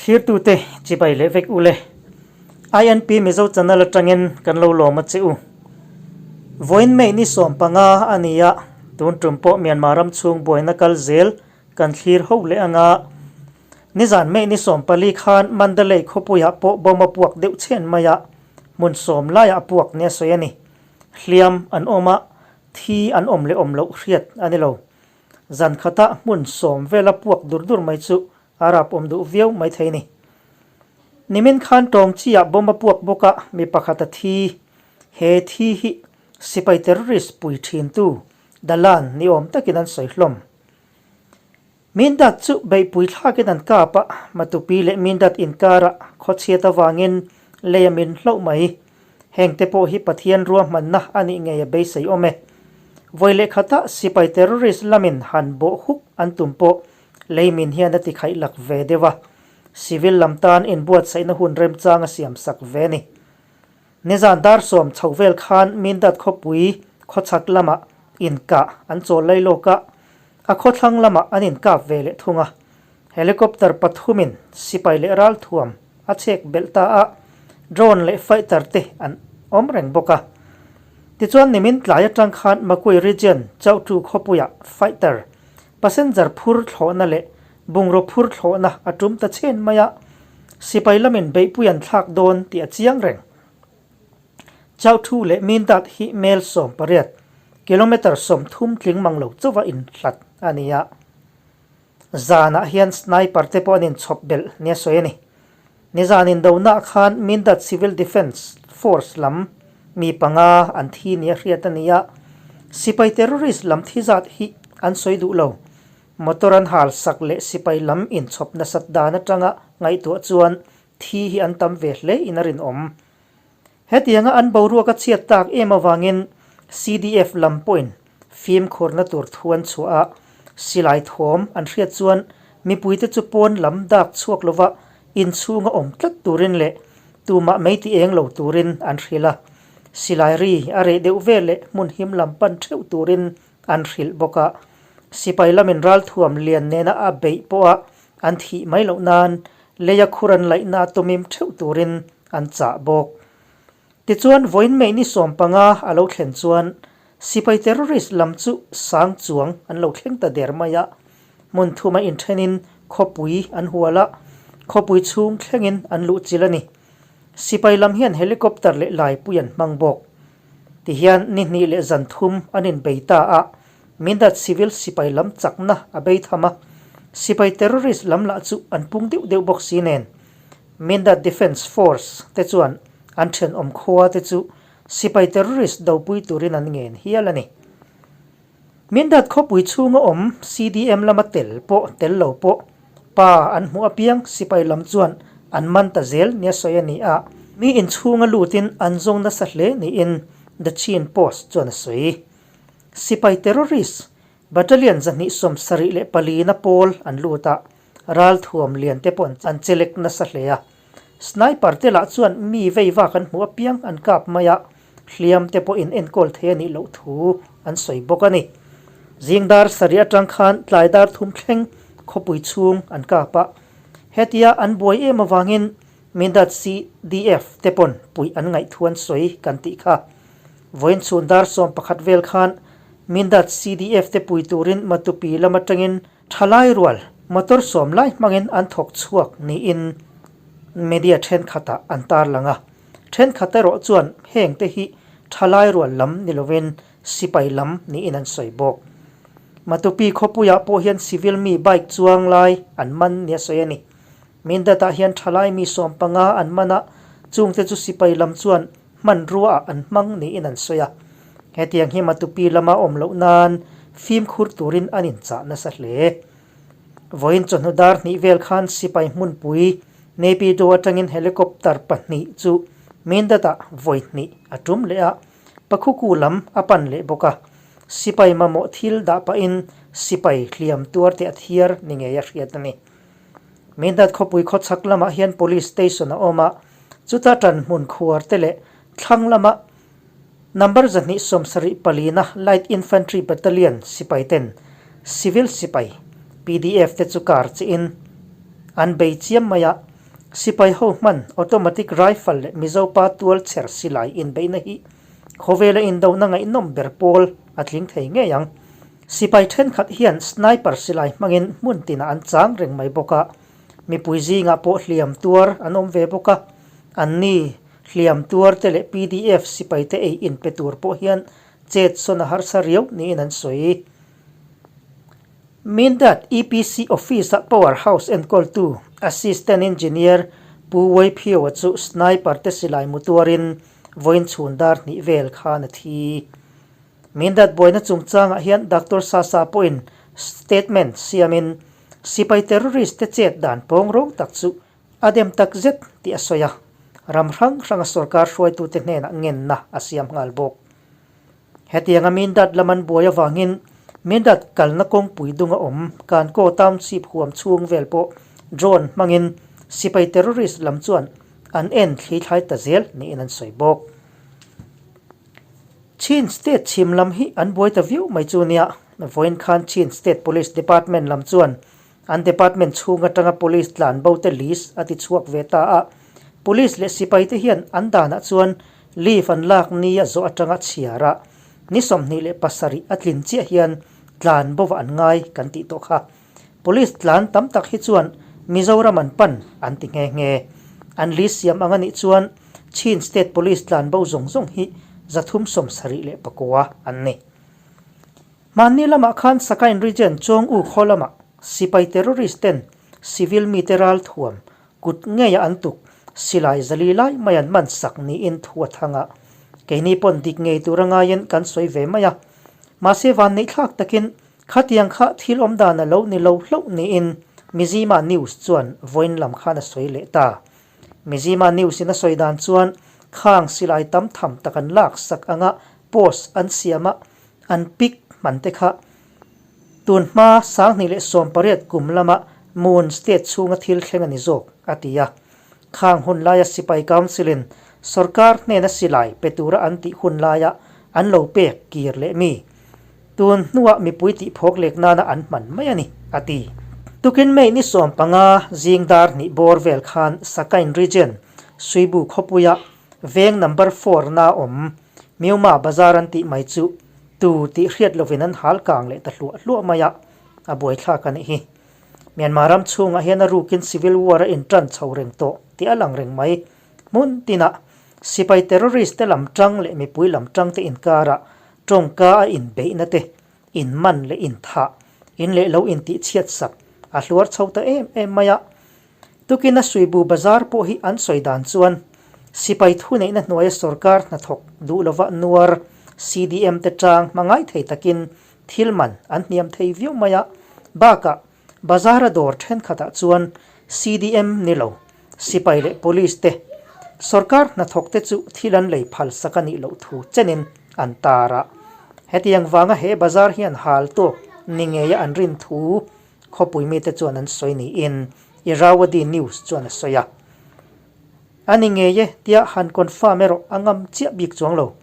Thlirtute chibai leh vek ule. INP Mizo channel atangin kan lo lawm a che u. Vawiin May ni 15 a ni a, tun tum pawh Myanmar ram chhung buaina kal zel kan thlir ho leh anga. Nizan May ni 14 khan Mandalay khawpuiah pawh bomb a puak deuh chhen mai a, hmun sawm laiah a puak nia sawi a ni. Hliam an awm a, thi an awm leh awm loh hriat a ni lo. Zan khatah hmun sawm vela puak dur dur mai chu a rap awm duh viau mai thei ni. Nimin khan tawng chiah bomb a puak bawk a, mi pakhat a thi. He thi hi sipai terrorist pui thintu Dalan ni awm takin an sawi hlawm. Mindat chu beihpui thlakin an kap a, Matupi leh Mindat inkarah khawchhiat avangin lei a min hlauh mai. Hengte pawh hi Pathian ruahmanna a nih ngei a beisei awm e. Vawi leh khatah sipai terrorist lamin han bawh huk an tum pawh lei min hian a tikhaih lak ve deuh a, civil lam tan inbuatsaihna hun remchang a siam sak ve a ni. Nizan dar sawm chho vel khan Mindat khawpui khawchhak lamah inkah an chawl lai lawk a, a khawthlang lamah an inkap ve leh thung a. Helicopter pathumin sipai leh ralthuam a chhek belh ta a, drone leh fighter te an awm reng bawk a. Tichuan nimin tlai atang khan Makui region Chauhtu khawpuiah fighter passenger phur thlawhna leh bungraw phur thlawhna a tum ta chhen mai a, sipai lamin beihpui an thlak dawn tih a chiang reng. Chauhtu leh Mindat hi mel 18, kilometre 30 tling mang lo chauha inhlat a ni a. Zanah hian sniper te pawh an inchhawp belh nia sawi a ni. Nizan indonaah khan Mindat Civil Defence Force lam mi panga an thi nia hriat a ni a, sipai terrorist lam thi zat hi an sawi duh lo. Motor an hal sak leh sipai lam inchhawp nasat dan atanga ngaihtuah chuan thi hi an tam ve hle in a rinawm. Hetianga an boruak a chhiat tak em avangin CDF lam pawhin fimkhurna tur thu an chhuah a, silai thawm an hriat chuan mipuite chu pawn lam dak chhuak lova inchhunga awm tlat turin leh tumah mei ti eng lo turin an hrilh a, silai ri a reh deuh vel leh hmun him lam pan theuh turin an hrilh bawk a. Sipai lamin ralthuam lian nena a beih pawha an thih mai loh nan leia khur an laihna tumim theuh turin an chah bawk. Tichuan, vawiin May ni 15 a lo thlen chuan sipai terrorist lam chu sang chuang an lo thleng ta der mai a, hmun thuma inthenin khawpui an hual a, khawpui chhung thlengin an luh chilh a ni. Sipai lam hian helicopter leh laipui an hmang bawk. Tihian ni hnih leh zan thum an inbei ta a, Mindat civil sipai lam chakna a bei tham a, sipai terrorist lam lah chu an pung deuh deuh bawk si nen. Mindat Defence Force te chuan an thenawm khua te chu sipai terrorist dopui turin an ngen hial a ni. Mindat khawpui chhunga awm CDM lama tel pawh tel lo pawh pa an hmuh apiang sipai lam chuan an man ta zel nia sawi a ni a, mi inchhunga lutin an zawng nasa hle niin The Chin Post chuan a sawi. Sipai terrorist battalion 274 na pawl an lut a, ralthuam lian te pawh an chelek nasa hle a. Sniper te lah chuan mi vei vak an hmuh apiang an kap mai a, hliam te pawh in enkawl thei a nih loh thu an sawi bawk a ni. Zing dar sarih atang khan tlai dar thum thleng khawpui chhung an kap a, hetia an buai em avangin Mindat CDF te pawn puih an ngaih thu an sawi kan tih kha. Vawiin chhun dar 11 vel khan Mindat CDF te pui turin Matupi lam atangin Thalai rual motor sawm lai hmangin an thawk chhuak niin media thenkhatah an tarlang a. Thenkhat erawh chuan heng te hi thalai rual lam ni lovin sipai lam niin an sawi bawk. Matupi khawpuiah pawh hian civil mi bike chuang lai an man nia sawi a ni. Mindat-ah hian thalai mi 15 an man a, chungte chu sipai lam chuan hmanrua ah an hmang niin an sawi a. Hetiang hi Matupi lama awm loh nan fimkhur turin an inchah nasa hle. Vawiin chawhnu dar hnih vel khan sipai hmunpui Naypyidaw atangin helicopter pahnih chu Mindat-ah vawi hnih a tum leh a, Pakhuku lam a pan leh bawk a. Sipai mamawh thil dah pahin sipai hliam tuar te a thiar ni ngei a hriat a ni. Mindat khawpui khawchhak lamah hian police station a awm a, chuta tan hmun khuar te leh thlang lama number 274 na Light Infantry Battalion sipai ten civil sipai PDF te chu kar chiin an bei chiam mai a. Sipai ho hman automatic rifle leh Mizopa tual chher silai inbeihna hi khawvela indona ngaihnawm ber pawl a tling thei ngei ang. Sipai thenkhat hian sniper silai hmangin hmun tinah an chang reng mai bawk a, mipui zingah pawh hliam tuar an awm ve bawk a, anni hliam tuar te leh pdf sipai te ei inpe tur pawh hian chet sawn a harsa riau niin an sawi. Mindat EPC Office-a Power House enkawltu Assistant Engineer Pu Wei Phio-a chu sniper te silai mu tuarin vawiin chhun dar hnih vel khan a thi. Mindat buaina chungchangah hian Doctor Sasa pawhin statement siamin sipai terrorist te chet dan pawng rawng tak chu a dem tak zet tih a sawi a, ram hrang hranga sorkar hruaitute hnenah ngenna a siam nghal bawk. Hetianga Mindat lam an buai avangin Mindat kalna kawngpui dunga awm Kankaw Township huam chhung vel pawh drone hmangin sipai terrorist lam chuan an en thli thlai ta zel niin an sawi bawk. Chin State chhim lam hi an buai ta viau mai chu nia, vawiin khan Chin State Police Department lam chuan An department chhung atanga police tlan bo te list a ti chhuak ve ta a, police leh sipai te hian an danah chuan leave an lak ni a zawh atanga chhiar a, ni 27 a tlin chiah hian tlan bo an ngai kan tih tawh kha. Police tlan tam tak hi chuan Mizoram an pan an ti nghe nghe. An list siam ang a nih chuan Chin State Police tlan bo zawng zawng hi 379 an ni. Hmanni lamah khan Sakain Region Chawng U khaw lamah sipai terrorist ten civil mite ral thuam kut ngeia an tuk silai zali lai mai an man sak niin thu a thang a. Keini pawn dik ngei tur a ngaiin kan sawi ve mai a. Mahse vanneih thlak takin khatiang kha thil awm dan a lo ni lo hlauh niin Mizzima News chuan vawiin lam khan a sawi leh ta. Mizzima News in a sawi dan chuan khang silai tam tham tak an lak sak anga post an siam a, An pic hman te kha tun hma 2018 kum lama Moon State chhunga thil thleng a ni zawk, a ti a. Khang hun laia Sipai Council-in sorkar hnena silai pe tura an tih hun laia an lo pek kir leh mi, tun hnuah mipui tih phawk lek nana an hman mai a ni, a ti. Tukin May ni 15 zing dar hnih bawr vel khan Sakain Region, Suibu khawpuia veng number four na awm Miuma bazar an tih mai chu tu tih hriat lovin an hal kang leh ta hluah hluah mai a, a buaithlak a nih hi. Myanmar ram chhungah hian a rukin civil war a intan chho reng tawh tih a lang reng mai. Hmun tinah sipai terrorist te lam tang leh mipui lam tang te inkarah tawngka a inbeihna te, inman leh inthah, in leh lo intihchhiat sak a hluar chho ta em em mai a. Tukin a Suibu Bazar pawh hi an sawi dan chuan sipai thuneihna hnuaia sorkar hnathawk duh lova nuar CDM te tang hma ngai thei takin thil man an hniam thei viau mai a, bakah bazar a dawr thenkhatah chuan CDM ni lo sipai leh police te sorkar hnathawk te chu thil an lei phal sak a nih loh thu chenin an tar a. Hetiang vanga he bazar hian hal tawk ni ngeia an rin thu Khawpui mite chuan an sawi niin Irrawaddy News chuan a sawi a. A ni ngei e tia han confirm erawh a ngam chiah bik chuang lo.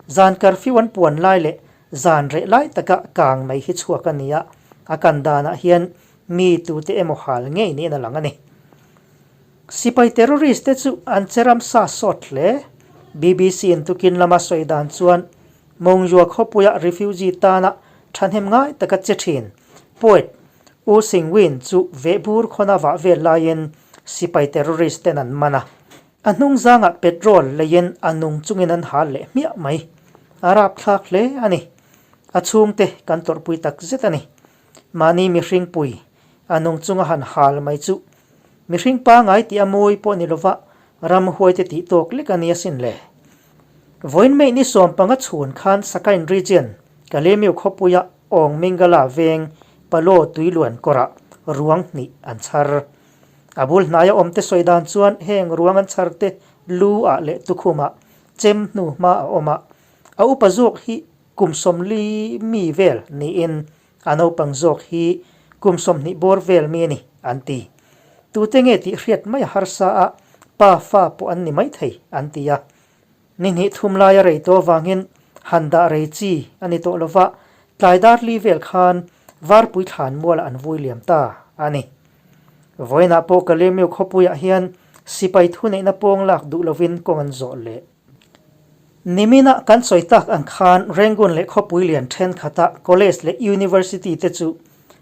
Zan curfew an puan lai leh zan reh lai taka kang mai hi chhuak a ni a, a kan danah hian mi tute emaw hal ngei niin a lang a ni. Sipai terrorist te chu an che ramsa sawt hle. BBC in tukin lama sawi dan chuan Mongyua khawpuia refugee tana thahnem ngai taka che thin poet U Sing Win chu vehbur khawna vah vel laiin sipai terrorist ten an man a. A hnung zangah petrol leiin a nung chungin an hal leh hmiah mai. A rapthlak hle a ni. A chhungte kan tawrhpui tak zet a ni. Mahni mihring pui a nung chunga han hal mai chu mihring pangai tih a mawi pawh ni lova ramhuaite tih tawk lek a ni asin le. Vawiin May ni 15 chhun khan Sakain Region, Kalemiu khawpuia Awng Mingala veng Palo tuiluan kawrah ruang hnih an chhar. A bul hnaia awmte sawi dan chuan heng ruang an chhar te lu ah leh tukhumah chem hnu hma a awm a, a upa zawk hi kum 40 mi vel niin a naupang zawk hi kum 20 bawr vel mi a ni an ti. Tute nge tih hriat mai a harsa a, pa fa pawh an ni maithei an ti a. Ni hnih thum laia rei tawh avangin han dah rei chi a ni tawh lova, tlai dar li vel khan Varpui thlan mualah an vui liam ta a ni. Vawiinah pawh Kalemiu khawpuiah hian. sipai thuneihna pawng lak duh lovin kawng an zawh leh. Nimina kan sawi tak ang khan Rangoon leh khawpui lian thenkhatah college leh university te chu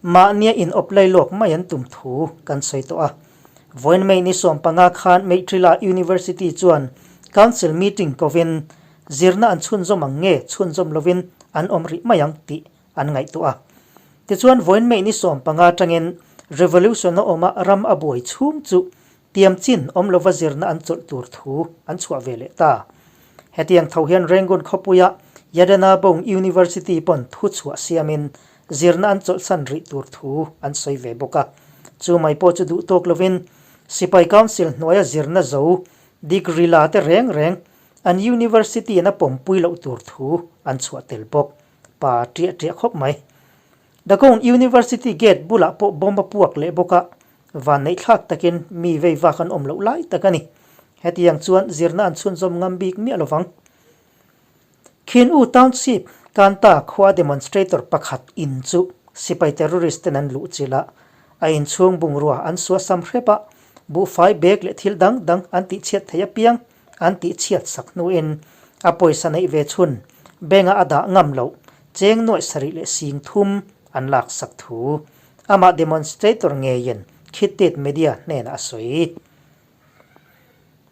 mahnia in awp lai lawk mai an tum thu kan sawi tawh a. Vawiin May ni 15 khan Meitrila University chuan Council meeting kovin zirna an chhunzawm ang nge chhunzawm lovin an awm rih mai ang tih an ngaihtuah a. Tichuan vawiin May ni 15 atangin revolution a awma ram a buai chhung chu Tiam chin awm lova zirna an chawlh tur thu an chhuah ve leh ta. Hetiang tho hian Rangoon khawpuia Yadana Bong University pawn thu chhuah siamin zirna an chawlhsan rih tur thu an sawi ve bawk a. Chu mai pawh chu duh tawk lovin Sipai Council hnuaia zirna zo degree la te reng reng an University in a pawmpui loh tur thu an chhuah tel bawk. Pa ṭiah ṭiah khawp mai. Dagon University gate bulah pawh bomb a puak leh bawk a, Vanneihthlak takin mi vei vak an awm loh lai tak a ni. Hetiang chuan zirna an chhunzawm ngam bik miah lovang. Khin U Township, Kanta khua demonstrator pakhat in chu sipai terrorist ten an luh chilh a, a inchhung bungrua an suasam hrep a, buhfai bag leh thil dang dang an tihchhiat thei apiang an tihchhiat sak hnuin a pawisa neih ve chhun bank-a a dah ngam loh cheng nuaih sarih leh sing thum an lak sak thu Amah demonstrator ngeiin Khittit media hnenah a sawi.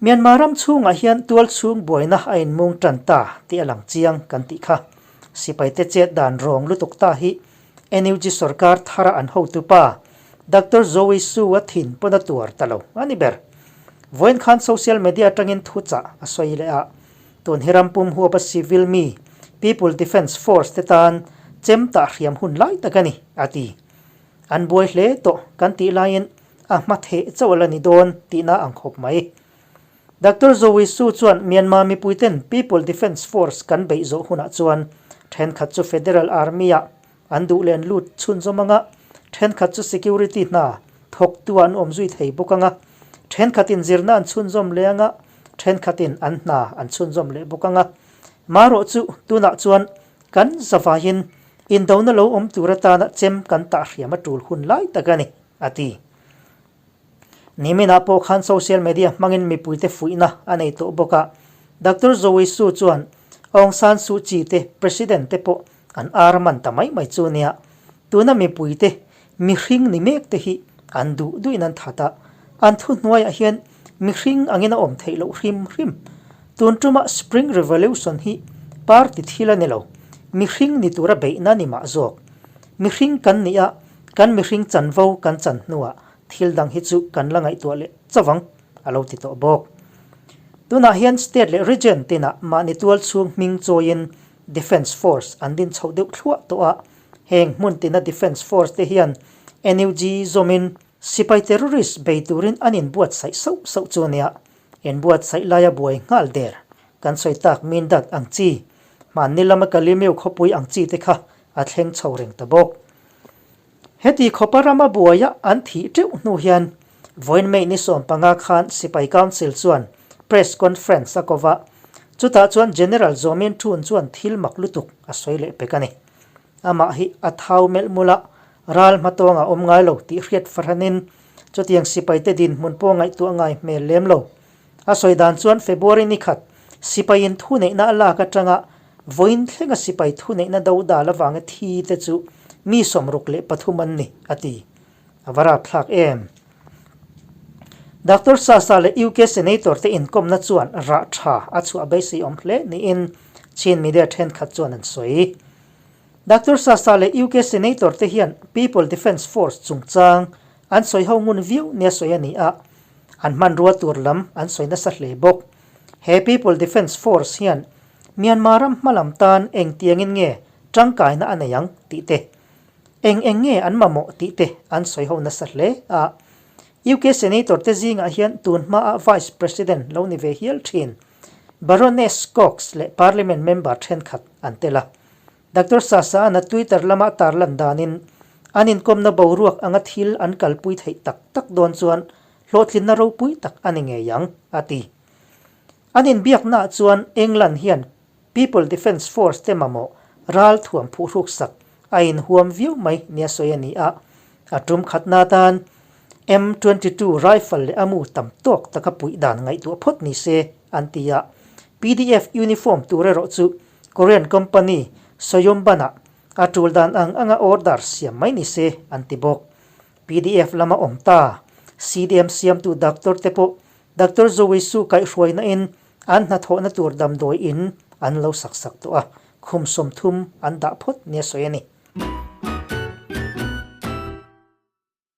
Myanmar ram chhungah hian tual chhung buaina a inmung tan ta tih a lang chiang kan tih kha. Sipaite chet dan rawng lutuk ta hi NUG sorkar thara an hotupa Doctor Zoe Su a thin pawn a tuar ta lo a ni ber. Vawiin khan social media atangin thuchah a sawi leh a, tun hi ram pum huapa civil mi People Defence Force te tan chem tah hriam hun lai tak a ni, a ti. An buai hle tawh kan tih laiin a hma theh chauh a la ni dawn tihna ang khawp mai. Doctor Zoe Su chuan Myanmar mipuiten People Defence Force kan beih zawh hunah chuan thenkhat chu Federal Army-ah An duh len lut chhunzawm anga thenkhat chu security hna thawktu an awm zui thei bawk anga, thenkhatin zirna an chhunzawm leh anga, thenkhatin an hna an chhunzawm leh bawk anga. Marawh chu tunah chuan kan zavaiin indona lo awm tur atana chem kan tah hriam a tul hun lai tak a ni, a ti. Niminah pawh khan social media hmangin mipuite fuihna a nei tawh bawk a, Doctor Zoe Su chuan Aung San Suu Kyi te President te pawh an ar man ta mai mai chu nia. Tuna mipuite mihring ni mek te hi an duh duhin an that a, an thuhnuaiah hian mihring angin a awm theih loh hrim hrim. Tun tuma Spring Revolution hi party thil a ni lo, mihring ni tura beihna ni mah zawk. Mihring kan nih a, Kan mihring chanvo kan chan hnuah thil dang hi chu kan la ngaihtuah leh chavang, a lo ti tawh bawk. Tunah hian state leh region tinah mahni tual chhung hming chawiin Defence Force an din chhoh deuh thluah tawh a, heng hmun tina Defence Force te hian NUG zawmin sipai terrorist bei turin an inbuatsaih sauh sauh chu ania, inbuatsaih laia buai nghal der kan sawi tak Mindat ang chi, hmanni lama Kalimeu khawpui ang chi te kha a thleng chho reng ta bawk. Heti khawpa rama buaia an thih teuh hnu hian vawiin May ni 15 khan Sipai Council chuan Press Conference a ko va, chutah chuan General Zawmin Thun chuan thil mak lutuk a sawi leh pek a ni. Amah hi a thau melh mul a, ral hmatawng a awm ngai lo tih hriat fahranin chutiang sipaite dinhmun pawh ngaihtuah ngai hmel lem lo. A sawi dan chuan February ni khat sipaiin thuneihna a lak atanga vawiin thlenga sipai thuneihna do dal avanga thi te chu mi 63 an ni, a ti. A va rapthlak em? Doctor Sasa leh UK Senator te inkawmna chuan rah tha a chhuah beisei awm hle niin Chin media thenkhat chuan an sawi. Doctor Sasa leh UK Senator te hian People Defence Force chungchang an sawi ho ngun viau nia sawi a ni a, An hmanrua tur lam an sawi nasa hle bawk. He People Defence Force hian Myanmar ram hmalam tan engtiangin nge tangkaina a nei ang tih te, eng eng nge an mamawh tih te an sawi ho nasa hle a. UK Senator te zingah hian tun hmaa Vice President lo ni ve hial thin Baroness Cox leh Parliament member thenkhat an tel a. Doctor Sasa-a'n a Twitter lama tarlan danin, an inkawmna boruak anga thil an kalpui theih tak tak dawn chuan hlawhtlinna ropui tak a ni ngei ang, a ti. An inbiaknaah chuan England hian People Defence Force te mamawh ral thuam phuhruk sak a inhuam viau mai nia sawi a ni a, a tum khatna atan. M22 rifle leh a mu tam tawk taka puih dan ngaihtuah phawt ni se, an ti a. Pdf uniform tur erawh chu Korean company Soyomban-ah a tul dan ang anga order siam mai ni se, an ti bawk. Pdf lama awm ta CDM siamtu doctor te pawh Doctor Zoe Su kaihhruaina in an hnathawhna tur damdawi in an lo sak sak tawh a, khum 30 an dah phawt nia sawi a ni.